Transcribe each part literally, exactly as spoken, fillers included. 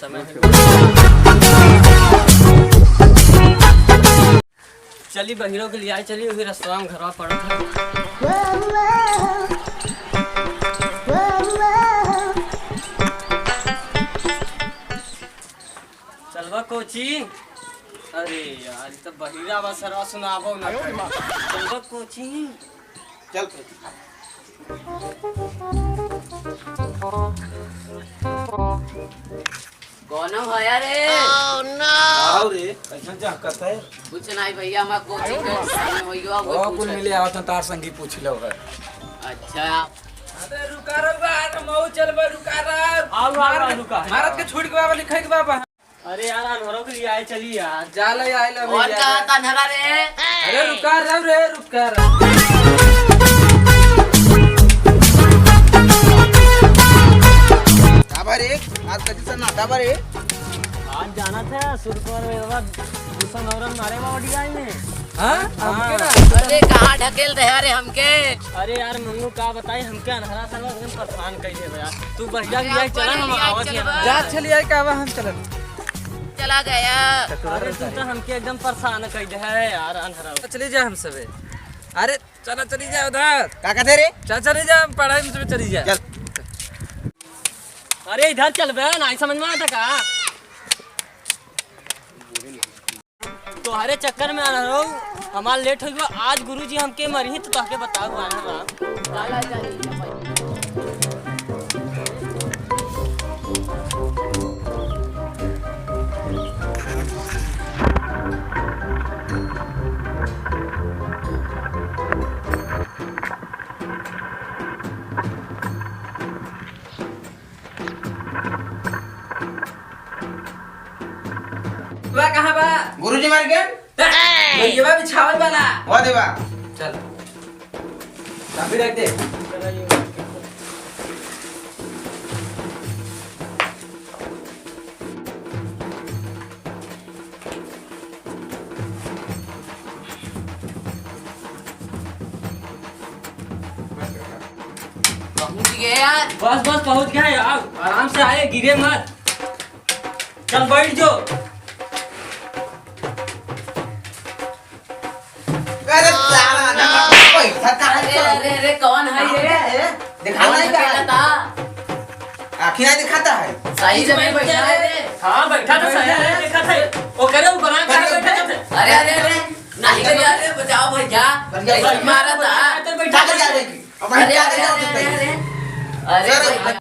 समय है। चली बहिरो के लियाई, चली वही रस्तवा में घरवा पड़त है। चलबा कोची? अरे यार, ई तो बहिरा बा, सरवा सुनाबो ना करे। चलबा कोची? चल। कौनो भैया रे? आओ रे, कैसन चाहकत है? कुछ नहीं भैया, हमार कोचिंग के समय होइयो, वो ओ, कुल कुछ मिले आवत हैं, तार संगी पूछ लो है। अच्छा। अबे रुका रे बा, हम मऊ चलबे, रुका रे। आओ, आओ, आओ, रुका। भारत के छूट के बाबा, लिखाई के बाबा। अरे यार, अनहरो के लिए आए चली यार। जा ले, आए ले और भैया। कहाँ तनहरा रे? अरे रुका रे, रे, रुका रे। का बा रे? आज कथी सन्नाटा बा रे? आज जाना था, सुरपुर में बाबा, दूसरा नौरंग मारे बाबा डिगाई में। हाँ? हमके ना? अरे, कहाँ ढकेल दे रे हमके? अरे यार, मंगू का बताई, हमके अनहरा सरवा एकदम परेशान कइ दे यार। तू बढ़िया अरे, भी आई, आप चला, बड़े हम भी आई, आवत चल ही बा। जा, चली आई, का बा, हम चलत। चला गया। अरे, तू तो हमके एकदम परेशान कइ दे है यार, अनहरा। चली जा हम सबे। अरे, चला, चली जा उधर। का कहते रे? चल, चली जा, हम पढ़ाई में सबे चली जा। चल। अरे, इधर चल बे, नहीं समझ में आता का? तोहरे चक्कर में आ रहा हूँ, हमार लेट हो गया। आज गुरुजी हमके मरही तो तोहके बताओ, आ रहा। बा कहाँ बा? गुरुजी मार के? भैया बिछावल वाला। वो देवा। चल। चाबी रख दे। पहुँच गए यार। बस, बस, पहुँच गए यार। आराम से आए, गिरे मत। चल, बैठ जो। अरे, साला, ना, पैसा कहाँ अरे, से? अरे, अरे, कौन है ये? अरे, दिखा कौन नहीं है, क्या? क्या था? आँखी नहीं दिखाता है? सही जगह बैठा है रे। हाँ, बैठा तो सही है, देखा था। वो करे, वो बना के अरे, बैठा था। अरे, अरे, अरे, नहीं कर यार, बचाओ भैया। भैया, ऐसे मारा था। तो बैठा क्या कर जाएगी? अब अरे, क्या अरे, कर जाओ अरे, तो अरे, अरे। अरे, अरे, भैया।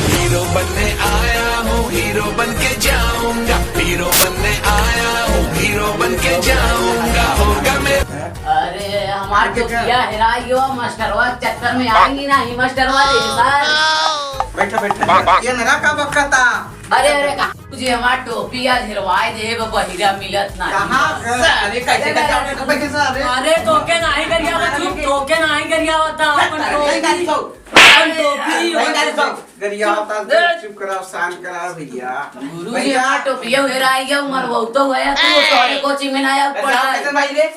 हीरो बनने आया हूँ, हीरो बन के जाऊंगा। हीरो बनने आया हूँ, हीरो बन के जाऊंगा। होगा मेरा अरे, हमार तो क्या? भैया हेराई गयो, मास्टरवा के चक्कर में आएंगी ना, ही मास्टरवा रे सर। बैठा, बैठा। ये नरा का बक्का था? अरे, अरे, कहाँ तुझे हमार टोपी आज हेरवाए दे, वो बहिरा मिलत ना। कहाँ से? अरे, कैसे, कैसे, कैसे, कैसे, अरे? अरे, तोके नाही गरिया, वो चुप, तोके नाही गरिया होता, अपन अरे, टोपी। नहीं, नहीं, तो अपन टोपी, नहीं, नहीं, तो गरिया होता, ए! चुप कराओ, शांत कराओ भैया। गुरुजी, भैया। हमार टोपिया हेराई गया, उमर बहुत तो है, तू अरे! तोहरे कोचिंग में ना आया, अरे, पढ़ाई। कैसे भाई रे?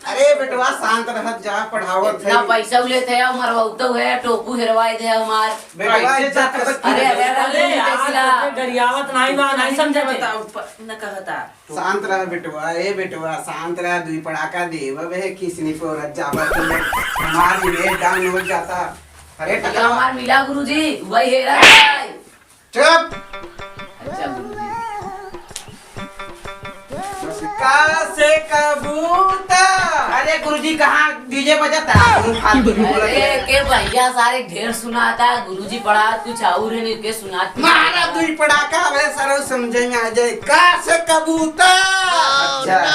अरे बेटवा, शांत रह, जा, पढ़ावत इतना है। पैसा लेते हैं, उमर बहुत तो है, टोपू हेरवाए दे हमार। बेटवा, कैसे इज्जत जाता करत अरे, अरे, अरे, अरे, कैसे यार, ला? तोके गरियावत नाही बा, नाही समझे। बताओ, प-, न कहता। शांत रह बेटवा, ए बेटवा, शांत रह, दुई पड़ाका देब, अबे खीसनी पे औरत जाबा तू। हमार image down हो जाता। अरे ये टकला। हमार मिला गुरुजी, वही हेरा है। चुप। अच्छा गुरुजी। का से कबूतर। अरे गुरुजी, कहाँ DJ बजता? तू फालतू में बोलत अरे है। के भैया सारे ढेर सुनाता, गुरुजी पढ़ा कुछ और है, नहीं के सुनात। मारा दुई पड़ाका, अबे सरऊ समझे में आ जाए। का से कबूतर। अच्छा।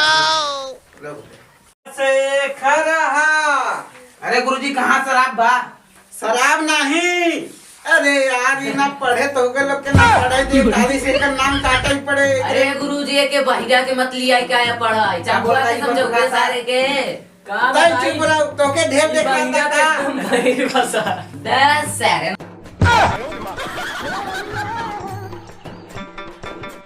से खरहा। अरे गुरुजी, कहाँ शराब बा? शराब नहीं। अरे यार, ये ना पढ़े तो के लोग के ना पढ़े दे, ताली से एकर नाम काटे ही पड़े। अरे गुरुजी, एके बहिरा के मत लिया, क्या या पढ़ा है? क्या बोला बोला के ये समझो बकवास के है? सारे के? का तै बताई? चुप रहो, तोके ढेर ई देख बहिरा लेता तो का? एकदम बहिर बसा। दस सारे